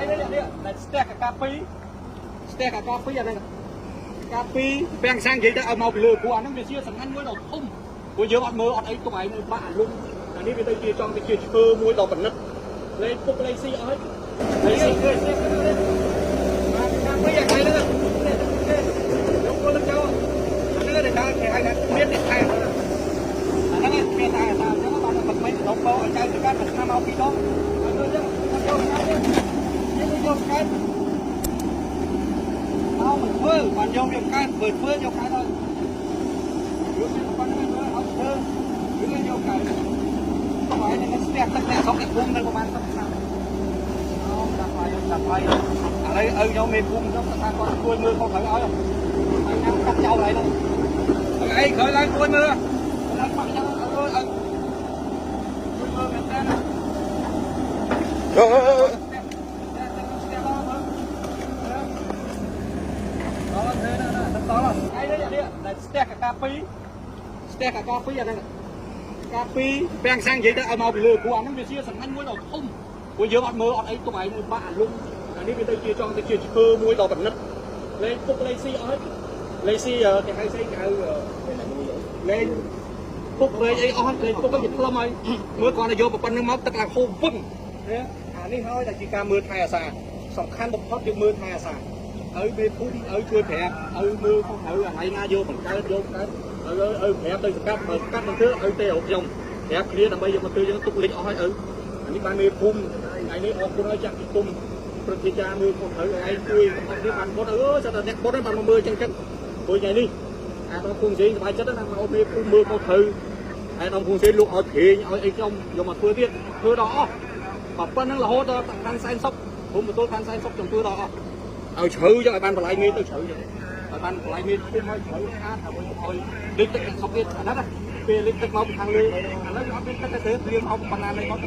នេះនេះដែលស្ទះកកាពីរស្ទះកកាពីរអាហ្នឹងកាពីរពាំងសាំងនិយាយទៅឲ្យមកពីលើព្រោះអាហ្នឹងវាជាសំខាន់មួយដ៏ធំព្រោះយើងអត់មើលអត់អីទុកឯងនៅបាក់អាលុំអានេះវាទៅជាចង់ទៅជាឈើមួយដ៏ប្រណិតលេងពុកលេងស៊ីអស់ហើយលេងស៊ីគេស្ទះបាទកាពីរអាថ្ងៃហ្នឹងយកពលទៅចោលអាហ្នឹងដែលគេហៅថាមានអ្នកថែអាហ្នឹងមានតែថាអញ្ចឹងបានមិនមិនដល់បោឲ្យចៅទៅកាត់មួយឆ្នាំមកពីរដងហើយមើលចឹងយកស្កាត់នេះយកស្កាត់ មកមិនធ្វើបានយកវាកើតបើធ្វើយកកើតហើយរឿងនេះប៉ុណ្្នឹងមើលអត់ធ្វើរឿងយកកើតហើយនឹងស្ទះទឹកអ្នកស្រុកអ្នកភូមិនៅប្រហែល10ឆ្នាំអូដាក់ហើយដាក់ហើយឥឡូវឪខ្ញុំមេភូមិខ្ញុំថាគាត់ជួយមើលខុសត្រូវឲ្យហើយញ៉ាំកាត់ចោលហើយហ្នឹងឯងក្រោយឡើងជួយមើលឡើងបាក់ចឹងឲ្យឲ្យជួយមើលមែនតើ អឺ ស្ទះមកមើលដល់ទេណាដល់ថ្ងៃនេះនេះដែលស្ទះកកាពីរស្ទះកកាពីរអាហ្នឹងកាពីរពាំងសាំងនិយាយទៅឲ្យមកពីលើព្រោះអាហ្នឹងវាជាសំខាន់មួយដ៏ធំព្រោះយើងអត់មើលអត់អីទុកឯងនៅបាក់អាលុំអានេះវាទៅជាចង់ទៅជាឈើមួយដ៏ប្រណិតលេងពុកលេងស៊ីអស់ហើយលេងស៊ីគេហៅស្អីគេហៅលេងពុកលេងអីអស់ហើយលេងពុកទៅជាផ្លុំហើយមើលគាត់ទៅយកប៉ុណ្្នឹងមកទឹកឡើងហូរវឹងអានេះហើយដែលជាការមើលថែអាសាសំខាន់បំផុតយើងមើលថែអាសា ឲ្យមេភូមិឲ្យជួយប្រាប់ឲ្យមើលខុសត្រូវអាថ្ងៃណាយកបង្កើតយកបង្កើតឲ្យឲ្យប្រាប់ទៅសកាត់បើសកាត់មិនធ្វើឲ្យទេឲ្យខ្ញុំប្រាប់គ្នាដើម្បីយកមកធ្វើយើងទុកលិចអស់ហើយឪអានេះបានមេភូមិថ្ងៃនេះអរគុណឲ្យចាក់ពីគុំព្រឹទ្ធាចារ្យមើលខុសត្រូវឲ្យឯងជួយអត់នេះបានបុតអើសិតតែអ្នកបុតហ្នឹងបានមកមើលចឹងចឹងព្រោះថ្ងៃនេះអាដល់គង់សេងសប្បាយចិត្តណាស់មកមេភូមិមើលខុសត្រូវអាដល់គង់សេងលោកឲ្យព្រេងឲ្យអីខ្ញុំយកមកធ្វើទៀតធ្វើដល់អស់បើប៉ុណ្្នឹងរហូតដល់ខាន់សែនសុកព្រមបន្ទល់ខាន់សែនសុកខ្ញុំធ្វើដល់អស់ ឲ្យជ្រៅចឹងឲ្យបានបន្លាយមេទៅជ្រៅចឹងឲ្យបានបន្លាយមេធំឲ្យជ្រៅស្អាតហើយឲ្យលិចទឹកសុកទៀតអាហ្នឹងពេលលិចទឹកមកពីខាងលើឥឡូវវាអត់មានទឹកទេព្រៀងអោបបណ្ណានេះមក